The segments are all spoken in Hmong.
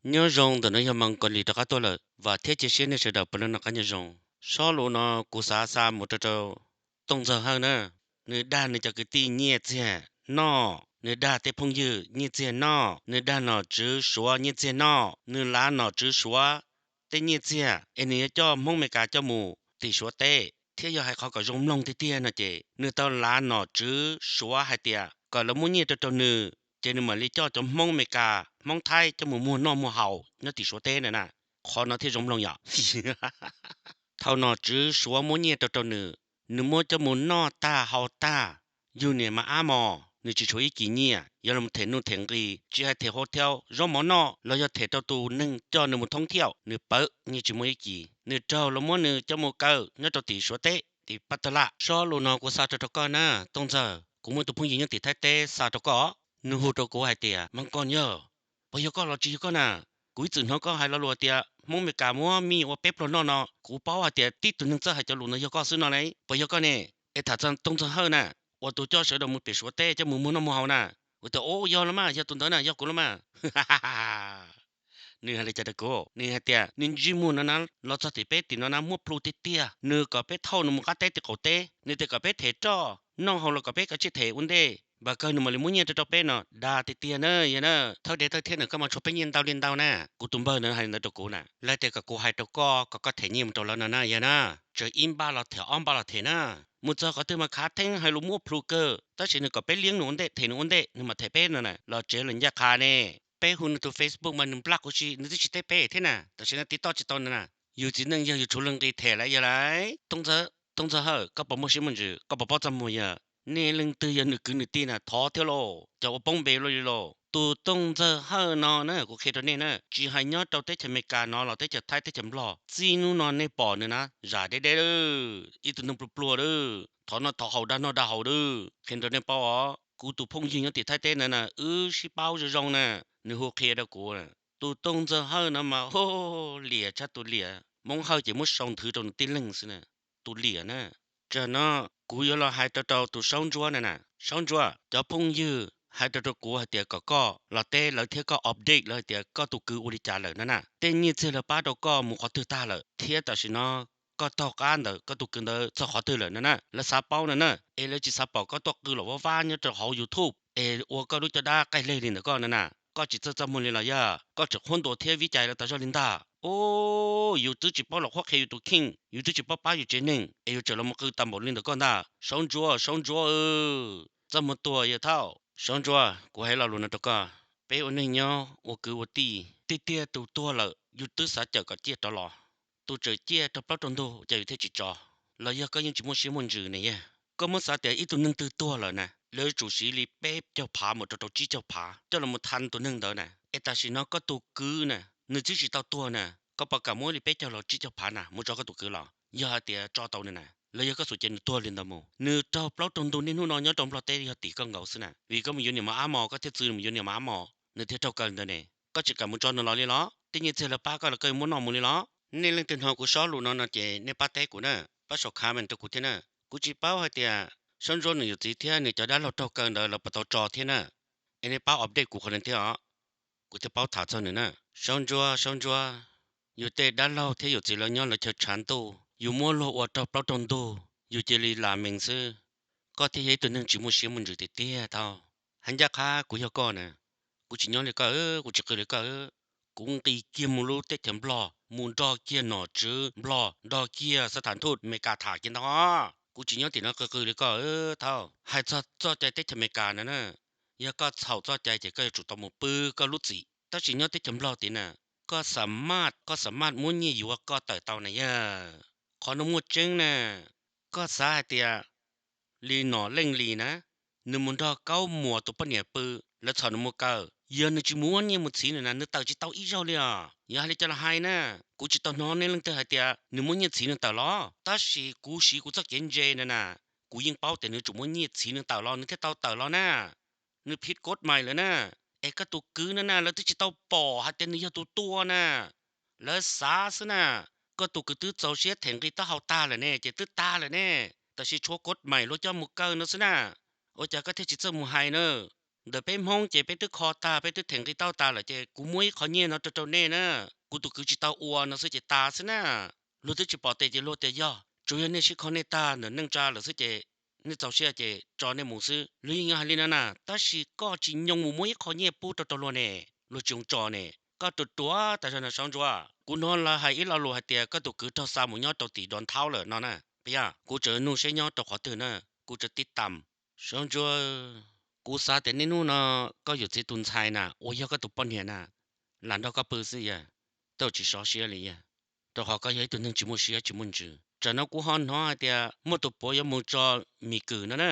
Nyob zoo, ntawm no yog Moos Kaus Lim rov qab tuaj lawm, vam thiab cia siab nej sawv daws puav leej noj qab nyob zoo. Sob lus no kuv xav xa mus rau rau Tooj Ntxawg Hawj na, nws dag nws cov kwv tij nyiaj txiag noj, nws dag tej phooj ywg nyiaj txiag noj, nws dag nom tswv Suav nyiaj txiag noj, nws lav nom tswv Suav tej nyiaj txiag es nws yuav coj Hmoob Amelikas coj mus tim Suav teb, thiab yog hais qhov kom zoo mloog tiag tiag no ces nws tau lav nom tswv Suav hais tias kom lawv muab nyiaj rau rau nws, ces nws mam li coj cov Hmoob Amelikas, Hmoob Thaib coj mus muag noj muag haus nyob tim Suav teb na na. Qhov no thiaj zoo mloog yom. Thaum nom tswv Suav muab nyiaj rau rau nws, nws muab coj mus noj tag haus tag, yug niam mas ab mos, nws tsis tshuav ib kis nyiaj yuav los them nuj them nqi, tsis hais them hotel zaub mov noj los yog them rau tus neeg coj nws mus thoob thiaum, nws pawv nyiaj tsis muaj ib kis. Nws raug los muab nws coj mus kaw nyob rau tim Suav teb, tim Pab Tag Laj. Sob lus no kuv xa rau rau koj na, Tooj Ntxawg, kuv muaj tus phooj ywg nyob tim Thaib teb xa rau koj. Nws hu rau kuv hais tias, Mas Koos yog, puas yog koj los tsis yog koj na? Kuv ib txwm hnov koj hais lo lus tias Hmoob Amelikas muab mij ua peb pluag noj no, kuv paub hais tias tib tug neeg txawj hais cov lus no yog koj xwb no lauj. Puas yog koj ne? Es tham txog Tooj Ntxawg Hawj na, uas tus coj sawv daws mus pem Suav teb coj mus muag noj muag haus na. Kuv tias, Ua yog los mas, yog tus ntawd na, yog kuv los mas. Nws hais li cas rau kuv? Nws hais tias nws ntsej muag no na, los txog tim peb tim no na muab plhu tiag tiag, nws kom peb thauj nws mus qab teb tim qaum teb, nws tias kom peb them roj noj haus los kom peb kav tsij them ua ntej, npam kawg nws mam li muab nyiaj rau rau peb no, dag tiag tiag na yog na. Thawj Dej Thawj thiab nws koj mas tshuav peb nyiaj ntau li ntau na. Kuv tus npawg ntawd hais li ntawd rau kuv na, lawv tias kom kuv hais rau koj kom koj them nyiaj mus rau lawv no na yog na. Tseem ib npaj los them ob npaj los them na. Mus txog qhov twg mas khav theeb hais lus muab plhu kawg, tab sis nws kom peb liab nws ua ntej them nws ua ntej nws mam them peb no na, los tsev los ncaj qha ne. Peb hu nws tus Facebook mas nws nplaj kuv si, nws twb tsis teb peb thiab na, tam sim no tiv toj tsis tau na. Yus txiv neej yog yus tshuav leej nqi them lawm yog lauj. Tooj Ntxawg Hawj, koj puas muaj siab muaj ntsws, koj puas paub txaj muag yog nej leej twg yog nws kwv nws tij na thov thiab lauj, cov ua poob npe luaj li lauj. Tus Tooj Ntxawg Hawj no na kuv qhia rau nej na, tsis hais nyob rau teb chaws Amelikas no los teb chaws Thaib teb chaws Nplog, txij hnub no nej pom nws na zam deb deb lawm, ib tug neeg pluag pluag lawm, thov noj thov haus dag noj dag haus lawm. Qhia rau nej paub os, kuv tus phooj ywg nyob tim Thaib teb ntawd na wb sib paub zoo zoo na, nws hu qhia rau kuv. Tus Tooj Ntxawg Hawj no mas liam tshaj tus liam, Hmoob Hawj ces muab sau nthwv rau nws tib leeg xwb na, tus liam na. Tsam no kuv yuav los hais rau rau tus Saub Ntsuab na na. Saub Ntsuab, cov phooj ywg hais rau rau kuv hais tias kom koj los teb lawv thiab koj update lawv hais tias koj tus kwv ua li cas lawm no na, tej nyiaj txiag lawv pab rau koj mus qhov twg tag lawm, thiab tam sim no koj taug qab ntawm koj tus kwv ntawd txog qhov twg lawm no na. Lawv xav paub no na, es lawv tsis xav pom koj tuaj qw los vaj vab nyob rau hauv YouTube es ua koj lub caj dab qaij leg li ntawm koj no na. Koj tsis txawj txaj muag li los yog koj tseem qhuab ntuas thiab vib cais lawv tas zog li ntag. Ub, yus twb tsis paub los qhuab qhia yus tus kheej, yus twb tsis paub pab yus tsev neeg es yus tseem los mus qw tag npaum li ntawm koj ntag. Saub Ntsuab, Saub Ntsuab, txaj muag tuag yawg thaub. Saub Ntsuab, kuv hais lo lus no rau koj, peb ua neeg nyob ua kwv ua tij, tiag tiag tus tuag lawm yus twb xav cawm kom ciaj rov los, tus tseem ciaj rau plaub rau ntug ces yus thiaj tsis tso, los yog koj yeej tsis muaj siab muaj ntsws ne yog. Koj muab xav tias ib tug neeg twg tuag lawm na, lawv yuav tsum siv li peb caug phav mus rau rau tsib caug phav coj los mus tha tus neeg ntawd na. Es tam sim no koj tus kwv na, nws twb tsis tau tuag na, koj puas kam muab li peb caug los tsib caug phav na mus tso koj tus kwv los? Yog hais tias tso tau nws na, los yog koj xum ces nws tuag li ntawd mus. Nws raug plaub raug ntug niaj hnub no nyob rau Nplog teb yog tim koj nkaus xwb na, vim koj mus yuav niam mas ab mos, koj thiaj txwv nws mus yuav niam mas ab mos, nws thiaj raug kaw li ntawd ne. Koj tsis kam mus tso nws los li los? Tej nyiaj txiag lawv pab koj los koj yuav muab noj mus li los? Nej leej twg hnov kuv sob lus no no ces nej pab teb kuv na, pab sau comment rau kuv thiab na. Kuv tsis paub hais tias Saub Ntsuab nws yawm txiv thiab nws cov dab laug raug kaw ntawd lawv puas tau tso thiab na. Es nej pab update kuv qhov no thiab os, kuv thiaj paub tham txog nws na. Saub Ntsuab, Saub Ntsuab, yus tej dab laug thiab yawm txiv lawv nyob lawv chaw tshav ntuj, yus muab luag ua raug plaub raug ntug, yus cia li lam mees xwb, koj thiaj yog ib tug neeg tsis muaj siab muaj ntsws tiag tiag thaub. Hais ncaj qha kuv yog koj na, kuv tsis nyob li koj, kuv tsis qw li koj. Kuv nqis kiag mus lub teb chaws Nplog mus nrog kiag nom tswv Nplog, nrog kiag xab tham thuj Amelikas tham kiag ntag. Kuv tsis nyob tim no qw qw li koj thaub. Hais txog txoj cai teb chaws Amelikas no na, yog koj txhaum txoj cai ces koj yuav tsum tau mus pw koj lub txim. Tab sis nyob teb chaws Nplog tid na, koj xa maj, koj xa maj muab nyiaj yuav koj tawm tau na yog. Qhov no muaj tseeb na. Koj xav hais tias li nom leej li na, nws mus nrog Kaub Muas tus poj niam pw, lawv txhom nws mus kaw, yog nws tsis muab nyiaj mus txhiv nws na nws tawm tsis tau ib zaug li os. Yog hais li cas los hais na, kuv tsis tau hnov nej leej twg hais tias nws muab nyiaj txhiv nws tawm los, tab sis kuv siv kuv txoj kev ntse na na, kuv yeej paub tias nws tsum muab nyiaj txhiv nws tawm los nws thiaj tau tawm los na. Nws phim kod mais lawm na. Es koj tus kwv no na lawv twb tsis tau pom hais tias nws yog tus tua na, lawv xav xwb na. Koj tus kwv twb txaus siab them nqi taub hau tag lawm ne, ces twb tag lawm ne, tab sis tshuav kod mais luag coj mus kaw no xwb na. Ua cas koj thiaj tsis txawj mus hais na? Ntawm peb Hmoob ces peb twb kho tag, peb twb them nqi taub tas lawm ces kuv muab ib qho nyiaj no rau rau nej na. Kuv tus kwv tsis tau ua no xwb ces tas xwb na. Luag twb tsis pom tes ces luag tias yog, tsuas yog nej sib kho nej tag ntawm neej tsa lawm xwb ces nej txaus siab ces tso nej mus xwb. Luag yeej hais li no na, tab sis koj tsis nyoo mus muab ib qho nyiaj pub rau rau luag ne, luag tsis zoo tso ne. Koj ruam ruam tas zog no Saub Ntsuab, kuv hnov lawv hais ib lo lus hais tias koj tus kwv raug xa mus nyob rau tim Don Thaub lawm no na. Peb yog kuv tseem nug seb nyob rau qhov twg na, kuv tseem tib tam. Saub Ntsuab, kuv xav tias niaj hnub no koj yawm txiv tus ntxhais na uas yog koj tus poj niam na, lam nrog koj pw xwb yog, tau tsis sov siab li yog, rau qhov koj yog ib tug neeg tsis muaj siab tsis muaj ntsws. Tsam no kuv ho hnov hais tias muaj tus puav yuav mus tso Mis Kwm no na.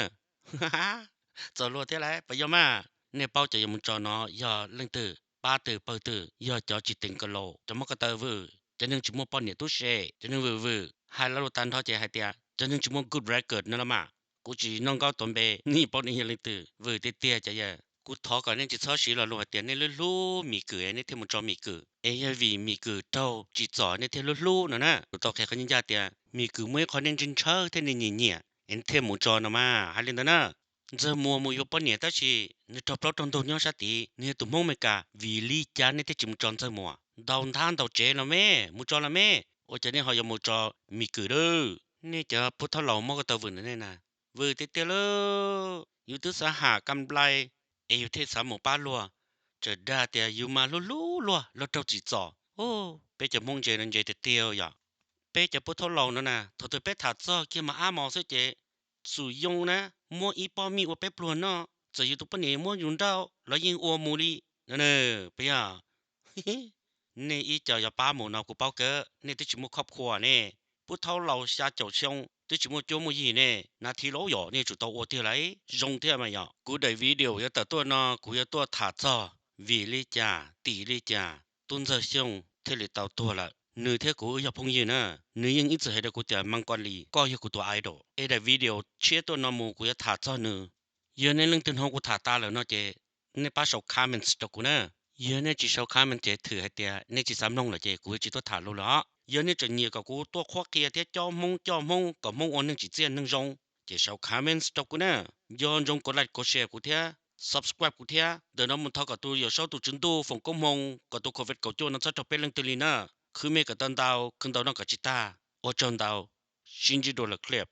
Txaus luag thiab lauj, puas yog mas? Nej paub cov yuav mus tso no yog leej twg, pab twg pawg twg? Yog cov tsis teev ka laus, cov mob ko taw vwm, cov neeg tsis muaj poj niam tub se, cov neeg vwm vwm. Hais lo lus tag nrho ces hais tias cov neeg tsis muaj good record no los mas. Kuv tsis noj nkaub tuav npe, nej paub nej yog leej twg, vwm tiag tiag cov yawg. Kuv thov kom nej tsis txhob siv lo lus hais tias nej hlub hlub Mis Kwm nej thiaj mus tso Mis Kwm, es yog vim Mis Kwm raug tsim txom nej thiaj hlub hlub no na. Kuv tau qhia qhov ncaj ncaj tias Mis Kwm muaj ib qho nej ntshaw ntshaw thiab nej nyiam nyiam es nej thiaj mus tso no mas, hais li ntawd na. Ntxawg Muas mus yuav poj niam tab sis nws raug plaub raug ntug nyob sab tid, nws yog tus Hmoob Amelikas, vim li cas nej thiaj tsis mus tso Ntxawg Muas? Ntaus nthab ntaus tsev los me, mus tso los me, ua cas nej ho yuav mus tso Mis Kwm lawm? Nej cov pub thaub laus mob ko taw vwm ntawm nej na, vwm tiag tiag lauj. Yus twb xav ham kam nplai es yus thiaj xav mus pab luag, txawm dag tias yus mas hlub hlub luag, luag raug tsim txom. Peb cov Hmoob ntse no ntse tiag tiag yom. Peb cov pub thaub laus no na, thaum twg peb tham txog kiag mas ab mos xwb ces xum yoo na, muab ib pob mij ua peb pluag noj, txawm yus tus poj niam muab yus nrauj los yeej ua mus li no. Peb yog nej ib co yuav pab mus no kuv paub kawg, nej twb tsis muaj khob khua ne. Pub thaub laus xya caum xyoo twb tsis muaj cuab muaj yig ne, na thiv laub yom, nej tsum tau ua tiag lauj, zoo thiab mas yom. Kuv daim video yuav tawm tuaj no kuv yuav tuaj tham txog vim li cas, tim li cas tub Ntxawg Xyooj thiaj li tau tuag lawm. Nws thiab kuv wb yog phooj ywg na, nws yeej ib txwm hais rau kuv tias Mas Kos Lis, koj yog kuv tus idol. Es daim video tshiab tuaj no mus kuv yuav tham txog nws. Yog nej leej twg hnov kuv tham tas lawm no ces nej pab sau comments rau kuv na. Yog nej tsis sau comment ces thwm hais tias nej tsis xav mloog lawm ces kuv yuav tsis tuaj tham lus lawm os. Yog nej tseem nyiam kom kuv tuaj qhuab qhia thiab cob Hmoob coj Hmoob kom Hmoob ua neeg tsim txiaj neeg zoo ces sau comments rau kuv na. Nco ntsoov kom like, kom share kuv thiab subscribe kuv thiab. Ntawm no mus thov kom tus yawm saub tus tswv ntuj foom koob hmoov kom tus covid kaum cuaj no txhob raug peb leej twg li na. Khwv me kom tau ntau, khwv ntau noj kom tsis tag. Ua tsaug ntau, sib ntsib dua lwm clip.